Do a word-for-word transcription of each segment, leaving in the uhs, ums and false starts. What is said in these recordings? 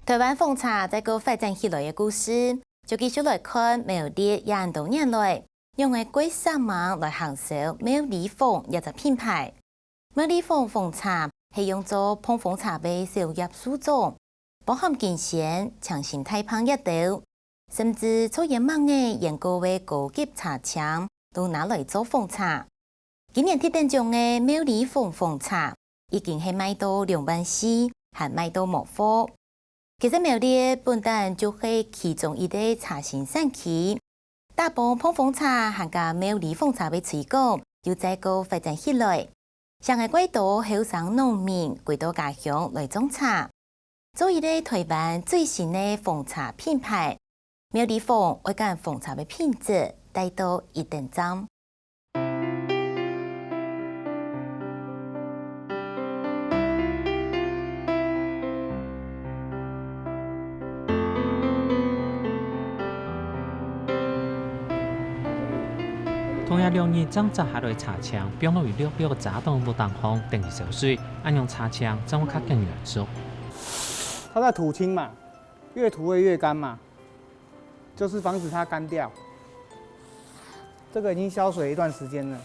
臺灣紅茶再過發展起來个故事，就繼續來看苗栗這恁多年來，仰仔過煞猛來行銷苗栗紅這隻品牌。苗栗紅紅茶係用做膨風茶个小葉樹種，包含金萱、青心大棒這兜，甚至做煙嫲仔煙膏个高級茶青，都拿來做紅茶。 今年得等獎个苗栗紅紅茶，已經係賣到兩萬四，還賣到無貨。其實苗栗本旦就係其中一個茶生產區，打幫膨風茶還加苗栗紅茶个推廣，又再過發展起來，成个蓋多後生農民歸到家鄉來種茶，做一個臺灣最新个紅茶品牌。苗栗紅愛將紅茶个品質帶到一等站。 同樣兩日正摘下來茶青，放落去綠綠个遮擋屋頂項，等佢燒水，恁樣茶青正會較緊軟熟。它在土青嘛，越土會越乾嘛，就是防止它乾掉。這個已經消水一段時間了。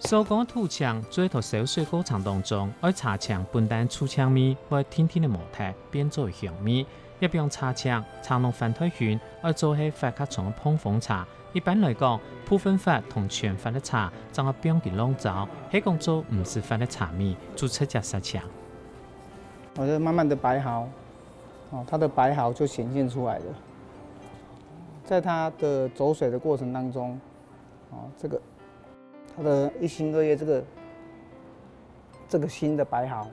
燒乾个土青，做到燒水過程當中，愛茶青本旦出青味，會定定仔磨忒，變做香味。一般茶青，茶農范泰勳，愛做係發較重个膨風茶。一般來講，部分發同全發个茶，正愛放佢燶燥，係講做毋使發个茶味，就直接殺青。我就慢慢地擺好，哦，它的擺好就顯現出來了。在它的走水的過程當中， 哦，這個，它的一心二葉，這個，這個新的白毫，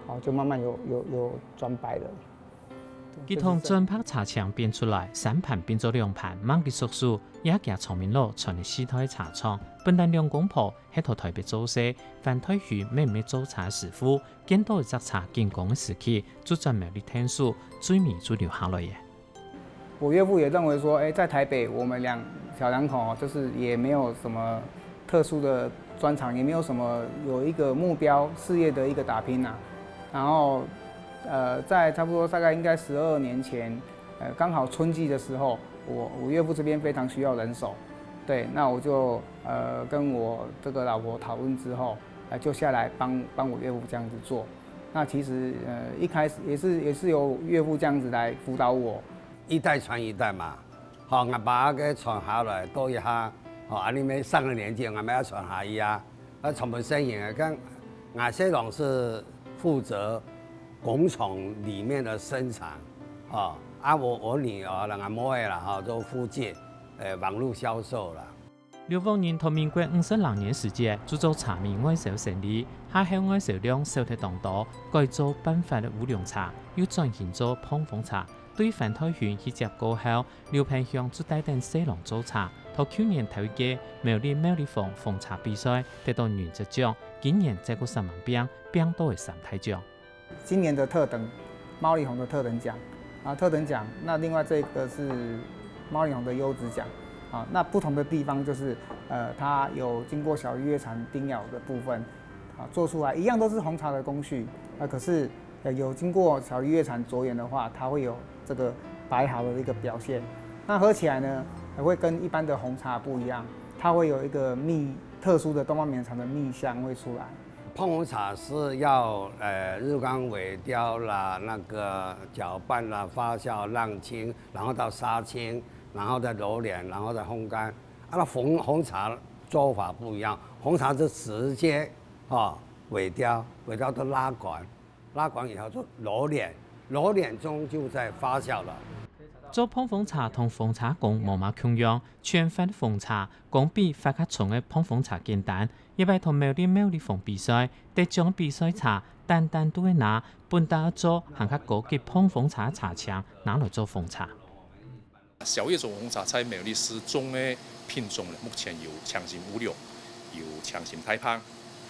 哦，就慢慢有，有，有轉白了。對，佢同轉白茶青變出來，三盤變做兩盤，吂幾熟手，也行長明路傳个四代茶廠，本旦兩公婆係到臺北做事，范泰勳乜毋係做茶師傅，見到一隻茶緊工个時期，就轉苗栗𢯭手，最尾就留下來了。 我岳父也認為說，哎，在台北我們兩，小兩口就是也沒有什麼特殊的專長，也沒有什麼有一個目標事業的一個打拼啊。然後，呃，在差不多大概應該十二年前，呃，剛好春季的時候，我，我岳父這邊非常需要人手，對，那我就，呃，跟我這個老婆討論之後，呃，就下來幫，幫我岳父這樣子做。那其實，呃，一開始也是，也是由岳父這樣子來輔導我。 一代傳一代嘛。吼，𠊎爸个傳下來到一下，吼，恁呢乜上了年紀，𠊎乜愛傳下去啊。啊，傳分細人啊，像𠊎細郎是負責工廠裡面的生產，吼，啊，我，我女兒啦，𠊎妹仔啦，吼，做負責，呃，網路銷售啦。 劉福仁在民國五十六年時節，就做茶米外銷生理，下後外銷量少忒當多，改做半發个烏龍茶，又轉型做膨風茶。對范泰勳去接過後，劉培香就帶等細郎做茶，在舊年頭一屆苗栗苗栗紅紅茶比賽得到銀質獎，今年再過煞猛拚，拚到个三大獎。 今年的特等，貓裡紅的特等獎，啊，特等獎，那另外這個是貓裡紅的優質獎，啊，那不同的地方就是，呃，它有經過小玉葉蟬叮咬的部分，啊，做出來一樣都是紅茶的工序，啊，可是，呃，有經過小玉葉蟬着眼的話，它會有這個白毫的一個表現。那喝起來呢，也會跟一般的紅茶不一樣，它會有一個蜜，特殊的東方綿長的蜜香會出來。 膨風茶是要，呃，日光萎凋啦，那個攪拌啦、發酵、浪青，然後到殺青，然後再揉捻，然後再烘乾。啊，那紅，紅茶做法不一樣，紅茶是直接，哦，萎凋，萎凋都拉乾，拉乾以後就揉捻，揉捻中就在發酵了。做膨風茶同風茶工無麼共樣，全發風茶，講比發較重个膨風茶簡單， 一擺在苗栗苗栗紅比賽，得獎比賽茶，單單都係拿本旦愛做還較高級膨風茶个茶青拿來做紅茶。小葉種紅茶在苗栗市種个品種呢，目前有青心烏龍，有青心大棒，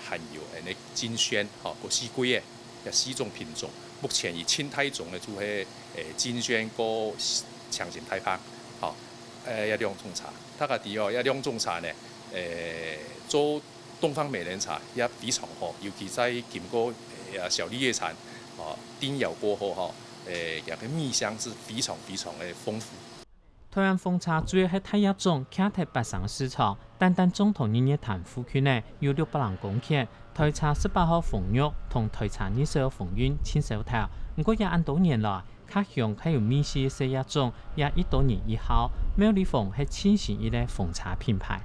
還有恁呢金萱，吼，个四季个，這四種品種。目前以盡大宗个就係，誒，金萱个青心大棒，吼，誒，這兩種茶。大家知哦，這兩種茶呢，誒，做 東方美人茶也非常好，尤其在經過，呃，小綠葉蟬，哦，叮咬過後，吼，誒，佢个米香係非常非常个豐富。臺灣紅茶主要係大葉種，徛在八城个市場，單單中投日月潭附近呢，有六百零公頃，臺茶十八號紅玉同臺茶二十號紅韻盡銷頭。毋過這恁多年來，較香較有味緒个細葉種，也愈多人愛好。妙麗紅係盡新一類紅茶品牌。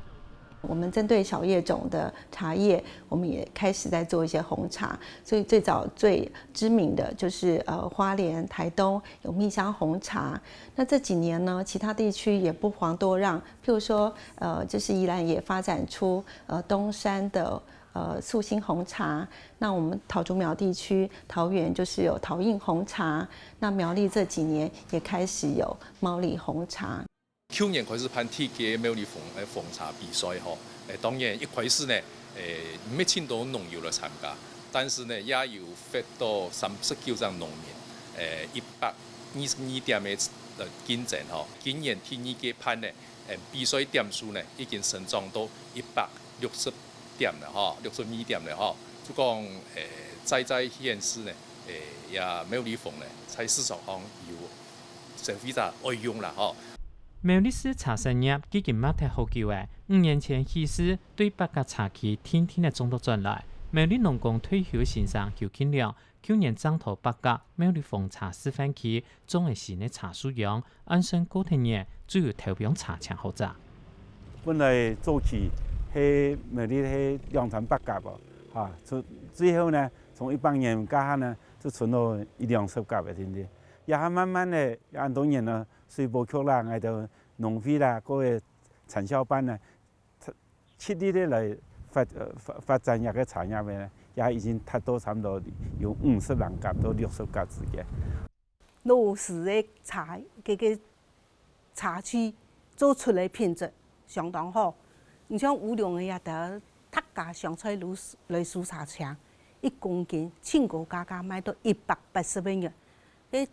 我们針對小葉種的茶葉，我們也開始在做一些紅茶。所以最早最知名的就是呃花蓮、台東有蜜香紅茶。那這幾年呢，其他地區也不遑多讓，譬如說呃就是宜蘭也發展出呃東山的呃素心紅茶。那我們桃竹苗地區，桃園就是有桃蔭紅茶。那苗栗這幾年也開始有貓里紅茶。 舊年開始辦第一屆苗栗紅誒紅茶比賽吼，誒當然一開始呢，誒毋係盡多農友來參加，但是呢也有發到三十九隻農民，誒一百二十二點个呃競爭吼。今年第二屆辦呢，誒比賽點數呢已經成長到一百六十點了吼，六十二點了吼。就講誒在在現時呢，誒也苗栗紅呢在市場上有 消費者愛用啦吼。苗栗市茶產業既經擘忒好久了，五年前起勢對八甲茶區定定仔種著轉來。苗栗農工退休先生邱慶良舊年種著八甲苗栗紅茶示範區種个新个茶樹秧，按算過忒年就有頭秧茶青好摘。本來早期係苗栗係兩產八甲哦，哈，最最後呢，從一百年該下呢，就賰到一兩十甲个，對毋對？也還慢慢个，也恁多年了， 水保局啦，𠊎兜農會啦，各个產銷班呢，極力个來發呃發發展這个茶葉呢，也已經達到差毋多有五十零甲到六十甲之間。老式个茶，該个茶具做出來品質相當好。你像烏龍个這兜，大家上菜來來收茶青，一公斤，盡高價格賣到一百八十个銀。該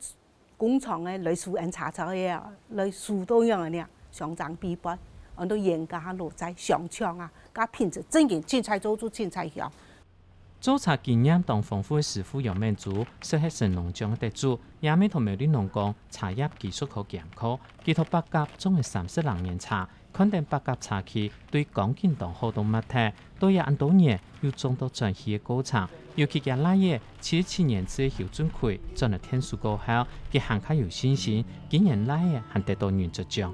工廠个來收𫣆茶草个啊，來收到樣个呢，相爭比般，安到原價落在相搶啊，該品質真經凊彩做出凊彩香。做茶經驗當豐富个師傅楊明珠，識得食農獎个得主，也乜同苗栗農工茶葉技術科兼課，佢讀八甲種个三十零年茶， 看等八甲茶區對光景當好到擘忒，到這恁多年又種到轉去个過程，尤其厥倈仔七十七年次个邱俊魁轉來𢯭手過後，佢還較有信心，今年倈仔還得到銀質獎。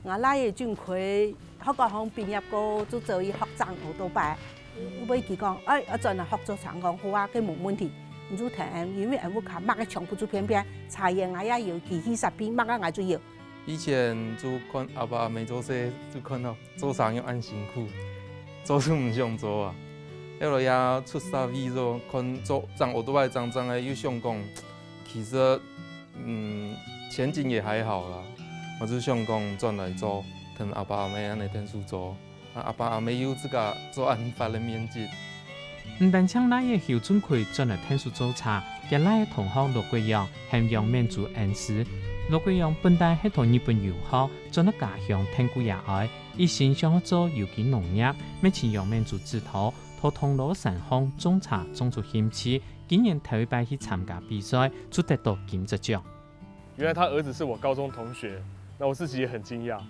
吾倈仔俊魁學校項畢業過，就走去學掌奧多拜。有尾佢講：「哎，愛轉來學做長工好啊，該無問題。」你就聽，因為𫣆屋下麼个全部就偏偏，茶園𠊎也有，機器設備麼个𠊎就有。 以前就看阿爸阿姆做事，就看到做生意恁辛苦，做就毋想做啊。後來也出社會做，看做掌奧多拜掌掌个，又想講，其實，嗯，前景也還好啦。𠊎就想講轉來做，同阿爸阿姆恁樣𢯭手做。 啊阿爸阿姆又自家做恁發个面積。毋單淨倈仔邱俊魁轉來𢯭手做茶，厥倈仔同學羅國陽喊楊明珠恩師。羅國陽本來係在日本遊學，轉到家鄉𢯭手也愛，一心想愛做有機農業，乜尋楊明珠指導，在銅鑼山項種茶種出興趣，今年頭一擺去參加比賽，就得到金質獎。 原來他兒子是我高中同學，那我自己也很驚訝。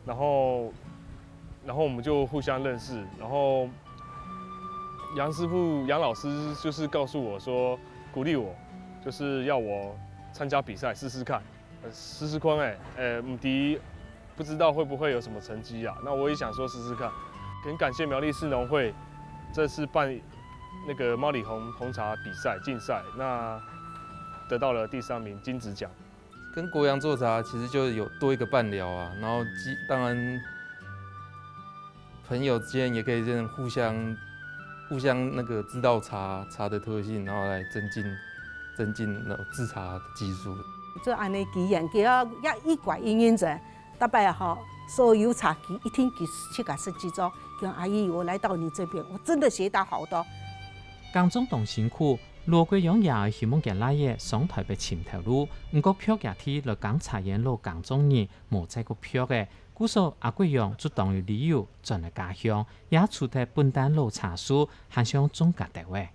然後，然後我們就互相認識，然後楊師傅、楊老師就是告訴我說，鼓勵我，就是要我參加比賽試試看，呃試試看哎，呃，毋知不知道會不會有什麼成績啊？那我也想說試試看。很感謝苗栗市農會這次辦那個貓里紅紅茶比賽競賽，那得到了第三名金質獎。跟國陽做茶其實就有多一個伴聊啊，然後基當然朋友之間也可以這樣互相互相那個知道茶茶的特性，然後來增進增進那種製茶的技術。做恁樣機緣，佢也一拐一認真，大擺吼，所有茶具一定佢自家設計做。講阿姨，我來到你這邊，我真的學到好多。耕種當辛苦，羅國陽爺哀希望厥倈仔上臺北尋頭路，毋過拚厥地來耕茶園老耕種人無再過拚仔，故所阿國陽就當有理由轉來家鄉，也除忒本旦老茶樹，還想種較多仔。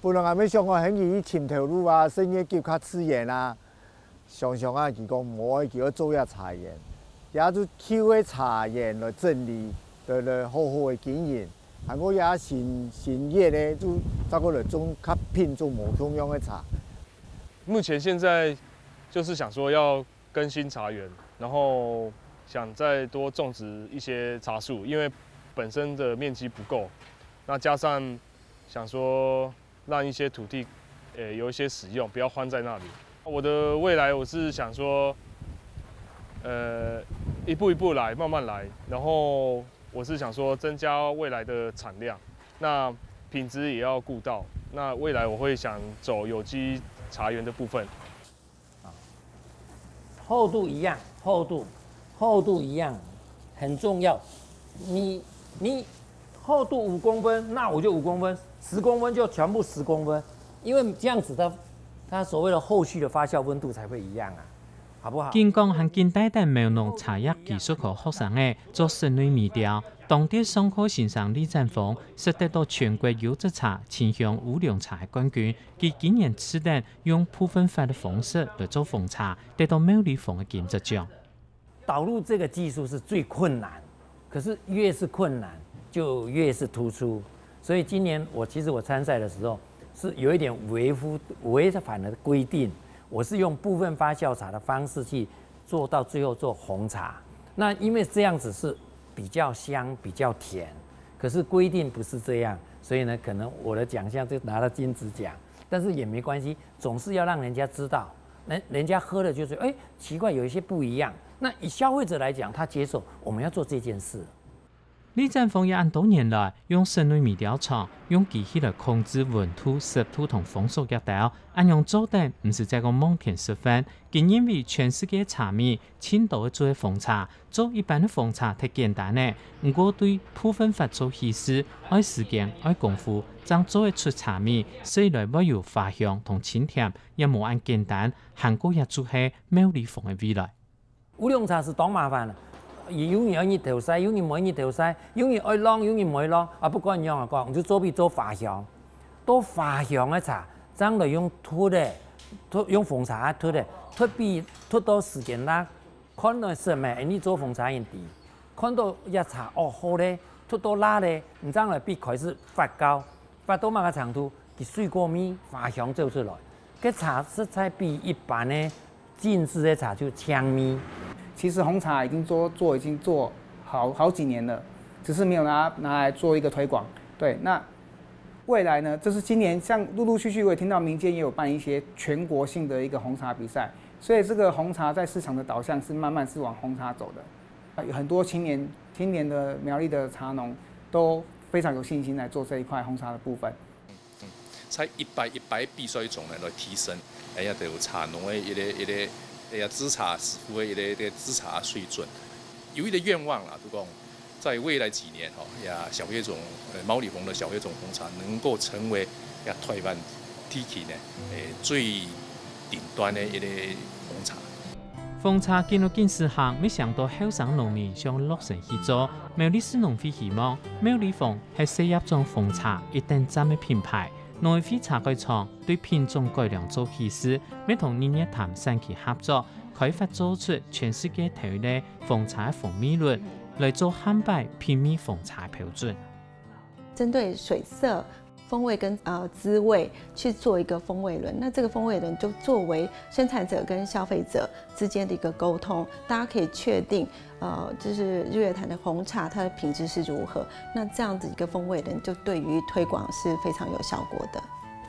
本來𠊎兜想講喊佢去尋頭路啊，生意較自然啊。想想啊，佢講無愛，佢愛做這茶園，也就求个茶園來整理，來來好好个經營。還過也新新葉呢，就再過來種較品種無共樣个茶。目前現在就是想說要更新茶園，然後想再多種植一些茶樹，因為本身的面積不夠，那加上想說让一些土地，呃，有一些使用，不要荒在那里。我的未来我是想说，呃，一步一步来，慢慢来，然后我是想说增加未来的产量，那品质也要顾到。那未来我会想走有机茶园的部分。厚度一样，厚度，厚度一样，很重要。你你厚度五公分，那我就五公分，十公分就全部十公分，因为这样子它它所谓的后续的发酵温度才会一样啊，好不好？金光還緊帶等苗農茶葉技術科學生仔做室內米調，當地上課先生李展峰識得到全國優質茶清香烏龍茶个冠軍，佢今年試等用部分法个方式來做紅茶，得到苗栗紅个金質獎。导入这个技术是最困难，可是越是困难就越是突出。所以今年我其实我参赛的时候是有一点违乎违反了规定，我是用部分发酵茶的方式去做到最后做红茶。那因为这样子是比较香、比较甜，可是规定不是这样，所以呢，可能我的奖项就拿到金质奖，但是也没关系，总是要让人家知道，人人家喝了就说，哎，奇怪，有一些不一样。那以消费者来讲，他接受，我们要做这件事。李展峰也恁多年來，用室內米調廠，用機器來控制溫度、濕度同風速這兜，恁樣做等，毋使再過望天食飯。佢認為全世界茶米盡多會做紅茶，做一般个紅茶忒簡單了，毋過對部分法做稀釋，愛時間、愛功夫，正做得出茶米，食起來會有花香同清甜，也無恁簡單，還過也就係苗栗紅个未來。 烏龍茶是當麻煩个，有人愛日頭曬，有人無愛日頭曬，有人愛浪，有人無愛浪，啊，不管仰仔講，就做比做花香。做花香个茶，正來用突个，突用紅茶个突个，突比突到時間啦，看來食咩，你做紅茶人知，看到一茶哦好咧，突到辣咧，你正來比開始發酵，發到麼个程度，佢水果味、花香走出來，該茶實在比一般个 精緻个茶就香味。其实红茶已经做做已经做好好几年了，只是没有拿拿来做一个推广。对，那未来呢？这是今年像陆陆续续我也听到民间也有办一些全国性的一个红茶比赛，所以这个红茶在市场的导向是慢慢是往红茶走的。有很多青年青年的苗栗的茶农都非常有信心来做这一块红茶的部分。 在一擺一擺比賽中呢，來提升，哎呀，就茶農个一个一个，哎呀，製茶師傅个一个一个製茶水準。有一个願望啦，就講在未來幾年吼，呀，小葉種，呃，毛里紅的小葉種紅茶能夠成為呀台灣地區呢，誒，最頂端的一个紅茶。 紅茶緊來緊時行，乜想到後生農民想落身去做。苗栗市農會希望苗里紅係細葉種紅茶一等讚个品牌。農會茶改場對品種改良做起始，乜同日月潭產區合作，開發做出全世界頭一个紅茶風味輪，來做下擺品味紅茶標準。針對水色、風味跟呃滋味去做一个風味輪。那这个风味轮就作为生产者跟消费者之间的一个沟通，大家可以确定，呃，就是日月潭的红茶它的品质是如何。那这样子一个风味轮就对于推广是非常有效果的。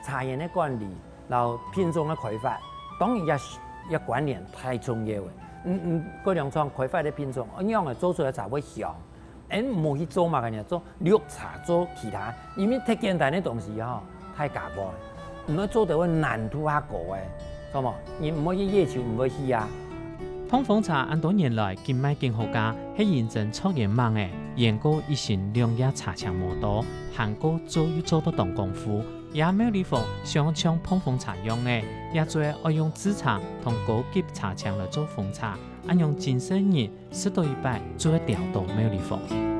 茶园个管理，然后品种个开发，当然也也关联太重要个。嗯嗯，改良场开发个品种，仰仔做出来才会香。 恁毋好去做麼个呢？做綠茶，做其他，因為忒簡單个東西吼，太加工，毋會做到个難度較高个，知無？你毋會去月球，毋會去啊。膨風茶恁多年來緊賣緊好價，係認真著眼猛个，演過一身兩隻茶青無多，還過做又做到當功夫。也苗里紅想像膨風茶樣个，也做愛用製茶同高級茶青來做紅茶，恁樣真適人 食到一擺就會調到苗里紅。